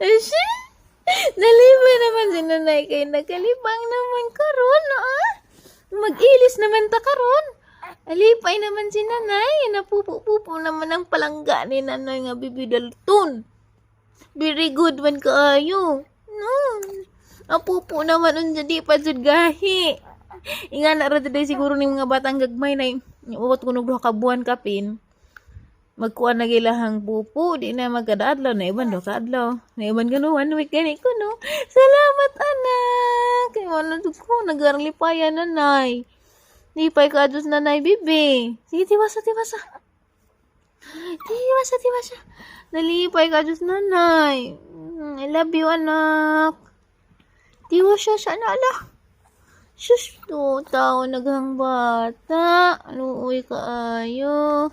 Asya? Nalipay naman si nanay kay nakalibang naman karon, ah. Mag-ilis naman ta karon. Alipay naman si nanay. Napupo-pupo naman ang palangga ni nanay nga Bibi Dalton. Very good man kaayo. No. Apupo naman unsa di pa jud gahi. Inga na ra jud ay siguro ning mga batang gagmay na uwat kuno 2 ka buwan kapin. Magkuan na gilahang pupo, di na magkadaadlaw na iban 2 ka adlaw. Na iban gano one week gani ko, no. Salamat, anak. Kay wala jud ko nagarlipayan, nanay. Lipay ka adus, nanay, bibi. Sige, tiwasa, tiwasa. Tiwasa, tiwasa. Nalipay ka adus, nanay. I love you, anak. Tiwasa siya na ala. Sus, to, tao naghang bata. Luoy ka ayo.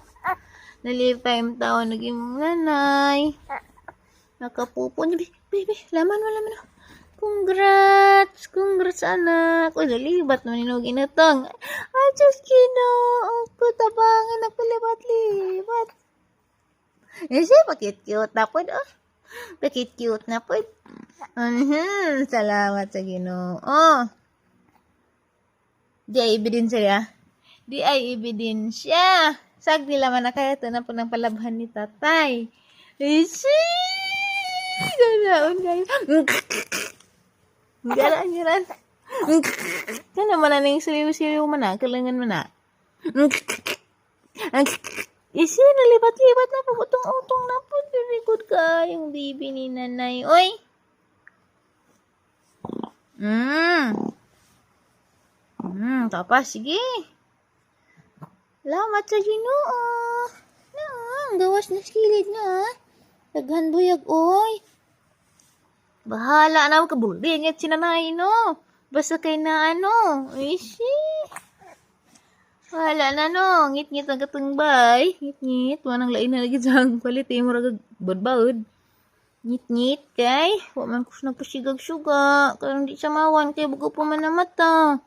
Nalipay ang tao naging mong nanay. Nakapupo niya. Baby, laman mo, laman mo. Congrats! Congrats, anak! Uy, nalibat naman inog inatang. Ay, Diyos, Ginoo ko, tabangan, nagpalibat-libat. Eh, siya, pakit-cute na po, oh. Pakit-cute na po. Salamat sa Ginoo. Oh. Di ay ebidensya. Di ay ebidensya. Sag nila man na kaya ito na po ng palabhan ni tatay. Ishi! Ganaon kayo. Galaan galaan. Kana man na ning siliw-siliw man na. Kalangan man na. Isi, nalibat-libat na po. Utong-utong na po. Very good ka. Yung baby ni nanay. Oy! Tapos, sige. Salamat sa Ginoo. Na, ang gawas na kilid na. Daghan buyag, oy. Bahala na ka bulingat si nanay, no. Basta kay na ano. Ishi. Bahala na, no. Ngit-ngit ang katungbay. Ngit-ngit. Wanang lain na lagi dyan. Quality mo ragag baud. Ngit-ngit kay. Wa man ko nagpasigag suga. Karon di siya mawan kay bugo pa man na mata.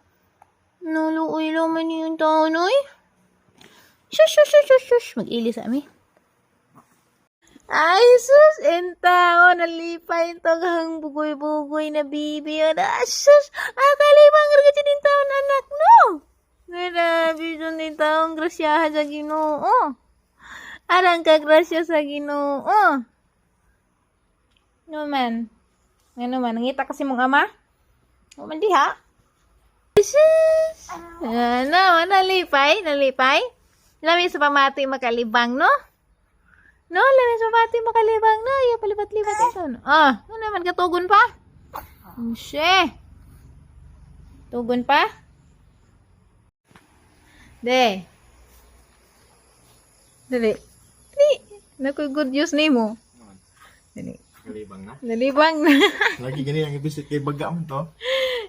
Nuluoy lang man yung taon, oy. Shush, shush, shush, shush, shush. Mag-ili sa ami. Ay, sus, enta, oh, nalipay ito ang bugoy-bugoy na bibi. Ah, sus, ah, kalibang ragay din taon, anak, no? Grabe dun din taong grasyahan sa Ginoo. Arang ka grasya sa Ginoo. No man. Ano man, nangita kasi mong ama? O man diha. Sus! Ano, nalipay, nalipay? Lami sa pamati makalibang, no? No, lami sa pamati makalibang, no? Iya, palibat-libat ito. No? Ah, ano naman, katugon pa? She. Tugon pa? De. Dali. Dali. Naku, good news nimo. Dali. Kalibang na. Nalibang na. Lagi gani ang ibisit kay baga mo to.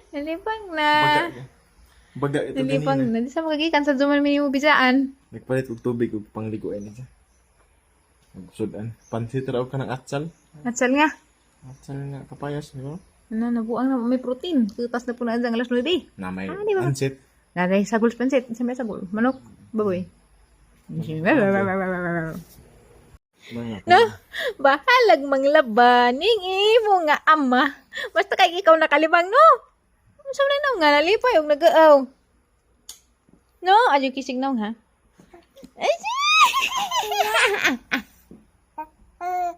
Nalibang na. Baga. Baga ito Nalibang ganina. na. Di sa magagikan sa duman minimo bisaan. Nagpalit og tubig ug pangliguan niya. Magsudan. Pansit raw ka ng atsal. Atsal nga. Atsal nga kapayas, di ba? Ano, nabuang na may protein. Tutas na po na ang alas 9. Na may Ah, di ba? pansit. Nanay, sagol sa pansit. Sa may sagol. Manok, baboy. Mga No? Bahalag manglaban ning imo nga ama. Basta kay ikaw nakalibang, no? Unsa man na nga nalipay og nagaaw. No, adyo kisig naong ha. Ay,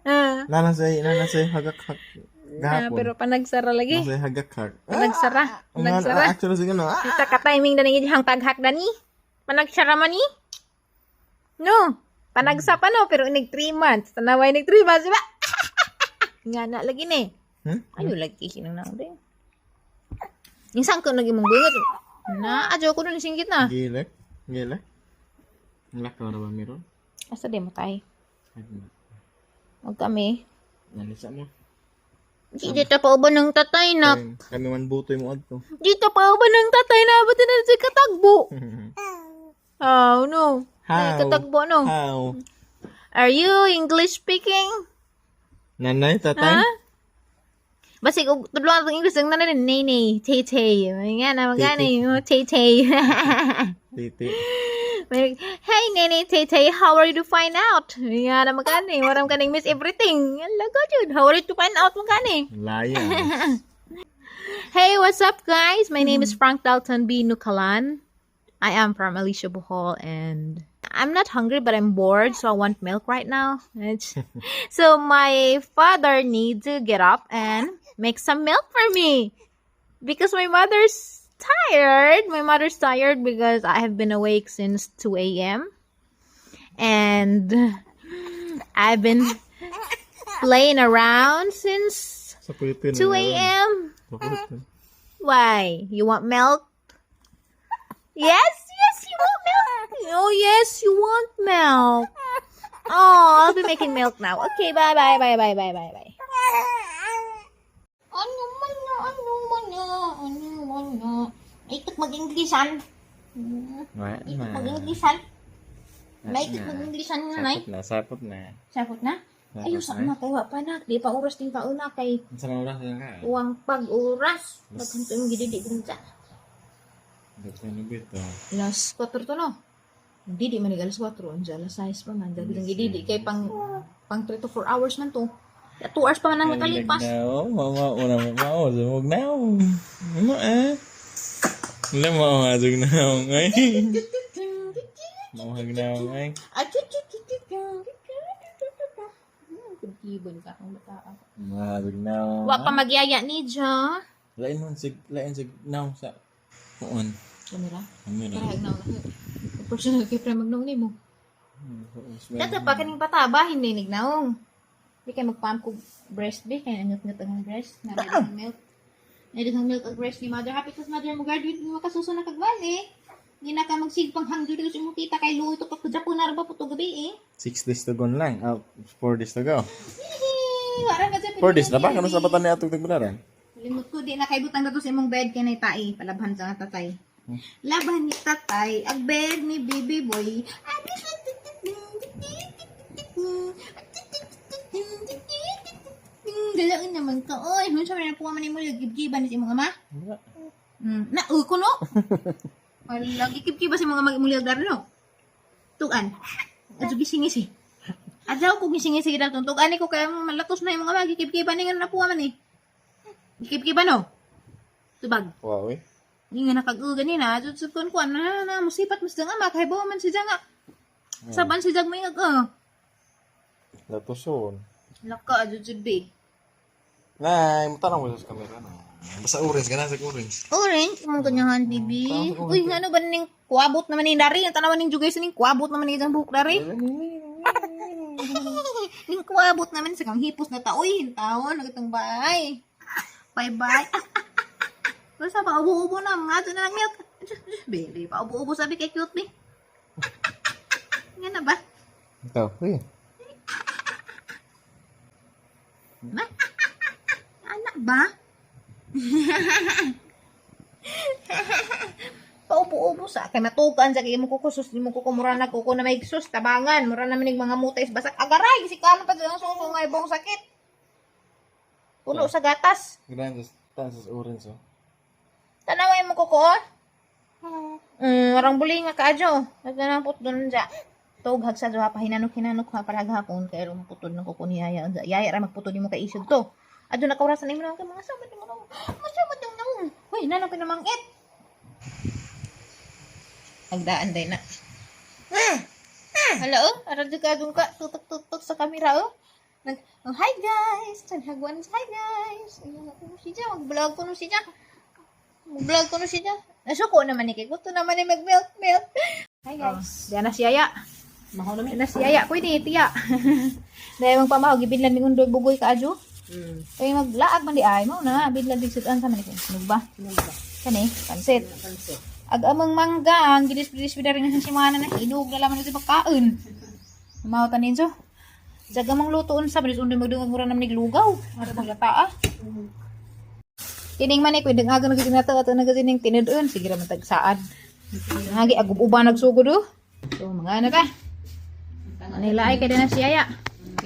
ah, Nana say hagak-hak. ah, Gahapon. pero panagsara lagi. Nasa hagak-hak. Panagsara. Panagsara. Ah, actually sige no. Ah. Kita ka timing na ninyo hang paghak dani. Panagsara man ni. No. Panagsa pa no, pero inig 3 months. Tanaway inig 3 months, di ba? Nga na lagi ni. Ayo lagi sinang naong din. Isang ko naging mong bungot. Na, adyo ko nun singgit na. Gilek. Gilek. Lakaw ra ba meron? Asa di mo tay? Huwag kami. Nalisa mo. Di dito pa uban ng tatay na. Kami man butoy mo adto. Dito pa uban ng tatay na. Ba't na si katagbo? Oh, no. Ay, How? katagbo, no. How? Are you English speaking? Nanay, tatay? Ha? Basig, og tudloan atong English ang nanay, nay, tay tay. Nga na magani, oh, tay tay. Titi. Hey, Nene, Tay, how are you to find out? Nga na magkani, waram kaning Miss Everything. Laga jud. How are you to find out magkani? Laya. Hey, what's up, guys? My name is Frank Dalton B. Nukalan. I am from Alicia, Bohol, and I'm not hungry, but I'm bored, so I want milk right now. So my father needs to get up and make some milk for me because my mother's tired. My mother's tired because I have been awake since 2 a.m. and I've been playing around since Sa pulitin. 2 a.m. Sa pulitin. Why? You want milk? Yes, you want milk. Oh, yes, you want milk. Oh, I'll be making milk now. Okay, bye, bye, bye, bye, bye, bye, bye. Ano man na, ano man na, ano man na. Ikat mag-Inglesan. Ikat mag-Inglesan. May ikat mag-Inglesan nga, nay. Sapot na, sapot na. Sapot na? Ayaw, sa na kay wa pa na. Di pa oras din kauna kay Sa mga oras na ka? uwang pag-oras. Maghanto yung gididi kung sa. Dapat na bito. Alas 4 to, no? Hindi, di man alas 4. Ang alas 6 pa man. Dagdag gididi. Kay pang 3 to 4 hours man to. 2 hours pa man ang nakalipas. Mao, mao, una mao, sumog na. Ano eh? Wala mao nga sug na ay. Mao hag na ay. Kibon ka kung bata. Mahag na. Wa pa magyaya ni Jo. Lain man sig lain sig now sa kuon. Kamera. Kamera. Parang na. Personal kay pre magnaong nimo. Dato pa kaning pataba hindi nignaong. Di kay magpump kog breast be kay angot-ngot ang breast na may milk. May daghang milk ang breast ni mother. Happy kas mother mo graduate mo makasuso na kag bali. Hindi na ka magsigpang hanggang sa imong tita kay luto pa ko na ra ba puto gabi eh. 6 days to go lang. Ah, 4 days to go. Hihi, wala ka dyan. 4 days na ba? Kano sa batan ni atong tagbunaran? Limot ko, di na kay butang dato sa imong bed kay nay tai. Palabhan sa nga tatay. Laban ni tatay, ang bed ni baby boy. Galaon naman ka. Oy, hun sa man puwa man nimo gibgiban ni imong ama? Wala. Na ko no. Wala gikibkiba sa mga mag-imulyag dari no. Tuan. Adyo gisingisi. Adyaw ko gisingisi kita tong tuan ko kay malatos na yung mga magikibkiba ni nga napuwa man eh. Gikibkiba no. Tubag. Wow eh. Hindi nga nakag-ugan ni na. Jud kun kuan na na musipat mas nga ama kay man si nga. Saban si jag may oh. Latoson. Laka adyo jud be. Nay, mutanong mo sa kamera na. Basta orange ka na sa orange. Orange, imong ganyahan, bibi. Uy, ano ba ning kuabot naman ning dari? Ang tanawan ning jugay sa ning kuabot naman ning buhok dari. Ning kuabot naman sa kang hipos na taoy, hintawon nagitong bay. Bye bye. Basta pa ubo-ubo na, mga ato na lang milk. Baby, pa ubo-ubo sabi kay cute be. Nga na ba? Ito, uy. Ma? Anak ba? Paubo-ubo sa kay matukan sa kay mo kuko sus mo kuko mura na kuko na may sus tabangan mura na manig mga mutay basak agaray si kano pa ang suso nga ibong sakit puno sa gatas. Ganahan sa sa orange oh. Tanaway mo kuko oh. Warang buli nga kaadyo. Nagdanang putdon dya. Tog hagsa duha pa hinanok hinanok ha para gahapon kay ron putod ng kuko ni yaya. Yaya ra magputod nimo kay isog to. Adto na kaurasan nimo kay mga samad mo naong. Masamad yung naong. Hoy, nanong pinamangit. Agdaan day na. Hala oh, ara jud ka dun ka tutok-tutok sa kamera oh. Nag, oh, hi guys. Tanhagwan, hi guys. Ayun ako si Ja, mag-vlog ko no si Ja. Mag-vlog ko no si Ja. Nasuko naman ni kay gusto naman ni mag-milk milk. Hi guys. Oh, diyan na si Yaya. Mahaw na mi. Diyan na si Yaya. Pwede tiya. Dahil magpamahaw gibidlan mi undoy bugoy ka adyo. Kay maglaag man di ay mo na bidlan dig sudan sa man ni sinog ba? Sinog ba? Kani, pansit. Pansit. Ag amang mangga, ang gidis-gidis bida rin sa simana na hinog na laman ito pagkaon. Mahaw tanin so. Jaga mong lutoon sa bilis undoy magdungag mura naman niglugaw. Mara maglata ah. Tining man eh, pwedeng aga nagiging nato ato nagiging tinudon. Sige ra man tagsaad. Nagi agub-uba nagsugod oh. So mga ano ka? Nila ay kay na si Yaya.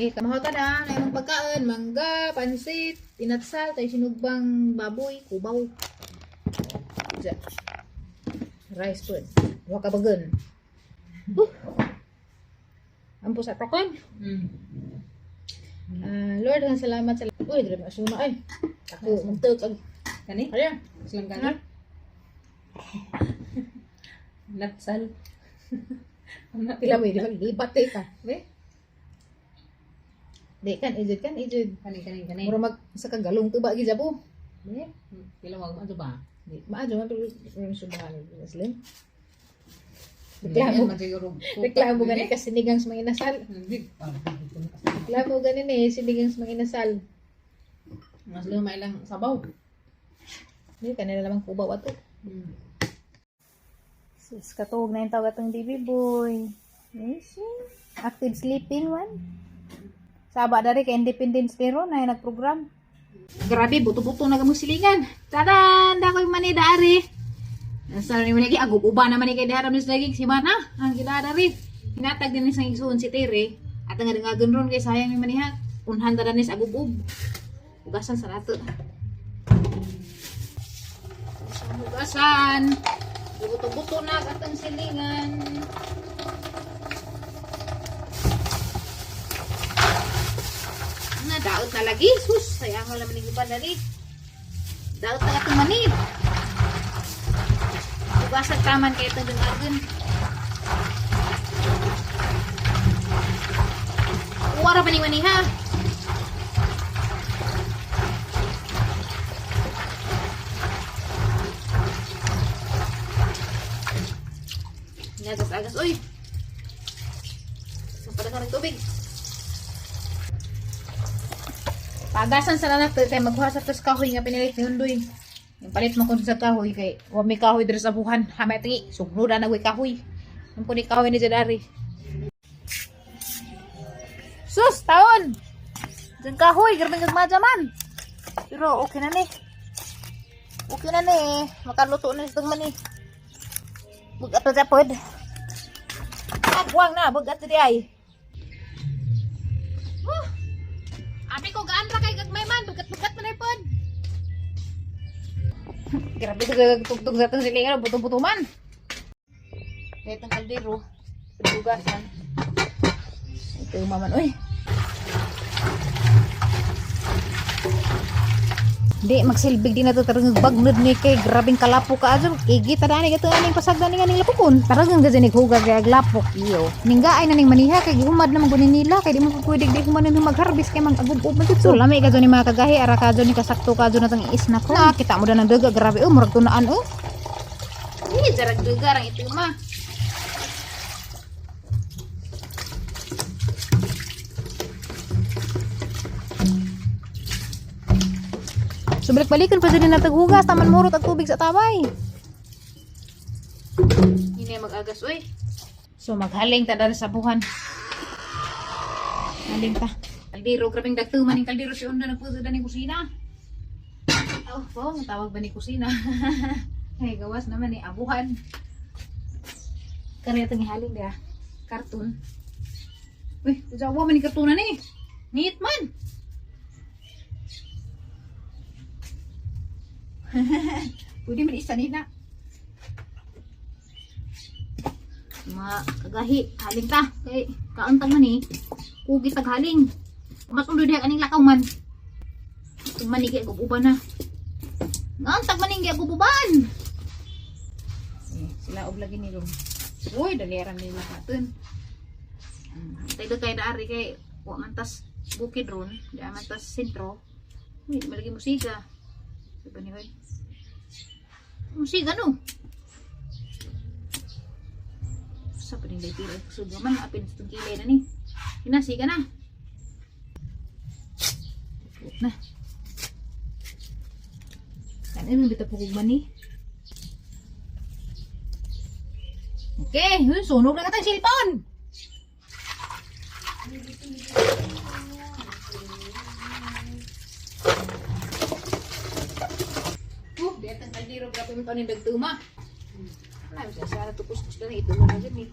Eh, kamahaw ta na, na imong pagkaon, mangga, pansit, tinatsal, tayo sinugbang baboy, kubaw. Diya. Rice food. Duha ka bagon. Ampo sa takon. Ah, Lord, ang salamat sa. Uy, dili masuna ay. Ako magtug ag Kani? Kaya. Silang gani? Natsal. Pila mo di lipat eh ka. Be? Di kan ijud kan ijud. Kani kani kani. Mura mag sa kagalong tuba gid po. Be? Pila wag mo ba? Di maadyo man pero subahan Muslim. Reklamo Reklamo. man siguro. Reklamo gani ka sinigang sa mga inasal. Hindi. Reklamo gani ni sinigang sa mga inasal. Mas luma ilang sabaw. Di kanila lamang kubaw ato. Sus, katuog na yung tawag atong baby boy. Yes, active sleeping man. Saba dari kay Independence Day ron na nagprogram. Grabe, buto-buto na gamong silingan. Tadan! Dakoy mani dari. Nasa ni lagi agub-uba naman ni kay diharam ni lagi si mana ang gila dari. Hinatag din ni sang igsuon si Tere. At ang ngagon ron kay sayang ni maniha. Unhan ta ni sa agub-ub. Hugasan sa nato. Hugasan. Buto-buto na atang silingan. Na daot na lagi. Sus, sayang wala man uban dali. Daot na atong mani. Hugasan taman kay itong dungagon. Uwara pa ni mani ha. Nagas-agas. Uy! Sa ng tubig. Pagasan sa nanak kay maghuha sa tos kahoy nga pinilit ni Hundoy. Yung palit mo kun sa kahoy kay wa may kahoy diri sa buhan. Hamay tingi sugnoda na way kahoy. Ang kuni kahoy ni Jadari. Sus, taon. Diyan kahoy, grabe gagmadya man. Pero okay na ni. Okay na ni. Makaluto na sa mani. Bugat pa japod. Agwang na, bugat di ay. Oh, abi ko gaan ra kay gagmay man, bugat-bugat man ay pod. Grabe sa tugtog sa itong silingan, buto-buto man. Kahit ang kaldero, tugasan. Ito yung maman, uy. Di, magsilbig di na to tarang bagnod ni kay grabing kalapo ka adyo. Igi ta dani gato aning pasag dani aning lapokon. Tarang gazi ni huga kay aglapok iyo. Ningga ay naning maniha kay gihumad na man guni nila kay di mo pwede di human nang magharvest kay mag-agub-ub man jud. So lami ka ni mga kagahi ara ka ni kasakto ka na tang is na ko. Na kita mo na ng daga grabe oh murag tunaan oh. Eh jarag daga rang ito ma. So balik-balikan pa dyan na taghugas, taman murot ang tubig sa tabay. Hindi mag-agas, uy. So maghaling ta dali sa buhan. Haling ta. Kaldero, grabing dagtuman yung kaldero si Ondo nagpuso ni kusina. Oh, po, tawag ba ni kusina? Ay, gawas naman ni abuhan. Kaya itong ihaling dia. Karton. Uy, ujawa man ni kartonan ni. Neat man. Pwede man isa nila. Mga kagahi, haling ta. Kay kaantang man eh. Kugi tag haling. Mas undo diha kaning lakaw man. Itong manigi gububan na. Ngaantag maning gububan. Eh, sila og lagi nilong. Uy, daliran nila katon. Tayo kay daari kay wa man tas bukid ron, di man tas sentro. Uy, di malagi musika. Sabi ni Hoy. Musika no. Sa pa rin dahil kusog man, apin sa itong kilay na ni. Hinasiga na. Na. Kanin mo bitaw pukog man ni. Okay, huy, sunog na katang cellphone. Oh, di atang kaldero grabe mo tanin dagtuma. Wala mo siya na tukus-kus na ito mo na dyan eh.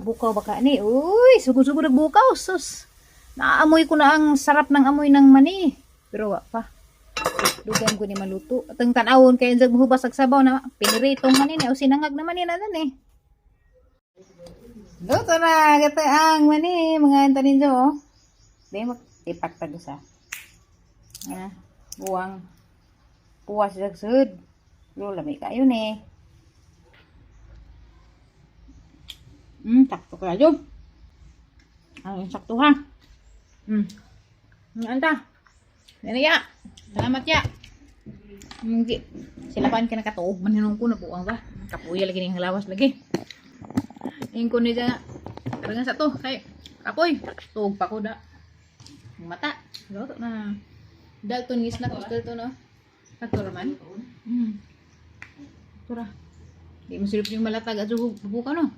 Bukaw baka ni. Uy, sugod-sugod bukaw. Sus. Naaamoy ko na ang sarap ng amoy ng mani. Pero wa pa. Dugan ko ni maluto. Atong tan-awon kay insag muhubas ag sabaw na piniritong mani ni o sinangag na mani na eh. Luto na kata ang mani mga antanin jo. Oh. Di mo ipak tag sa. Ah, buwang. Puwas sa sud. Pero lami kayo ni. Sakto kayo. Ang sakto ha. Anta. Dali ya. Salamat ya. Hindi. Sila pa ka nakatuog. Maninong ko na buang ba? Kapuya lagi ning lawas lagi. Ingko ni siya. Karangan sa to. Kay kapoy. Tuog pa ko da. Ang mata. Luto na. Dalton ngis na ko dalton no. Kato raman. Tura. Di mo silip yung malatag at buka no.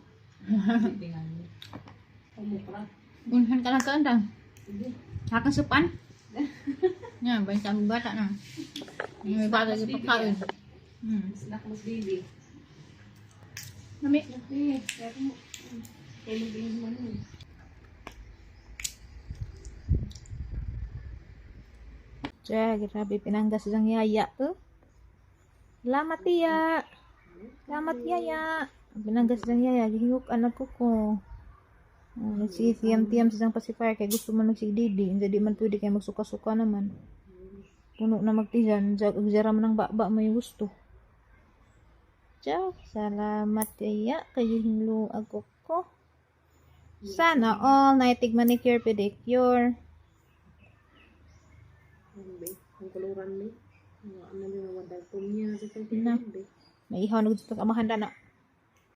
Unhan ka lang kaandang. Hakang supan. Yan, basta ang bata na. May bata sa pagkain. Snack mas baby. Nami. Eh, kaya mo. Kaya mo din mo nun. Tiya, grabe pinanggas ang yaya. Oh. Salamat tiya. Salamat yaya. Pinanggas ang yaya. Gihingok anak ko ko. Oh, nagsitiyam-tiyam sa isang pacifier kay gusto man nagsigdidi. Hindi di man pwede kay magsuka-suka naman. Puno na magtiyan. Zara man ang baba may gusto. Tiya, salamat yaya. Kay gihinglo ako ko. Sana all nightig manicure pedicure. Ano ba? Ang kuluran ni. Ano yung mga dalton niya sa Na. May ihaw na gusto ka mahanda na.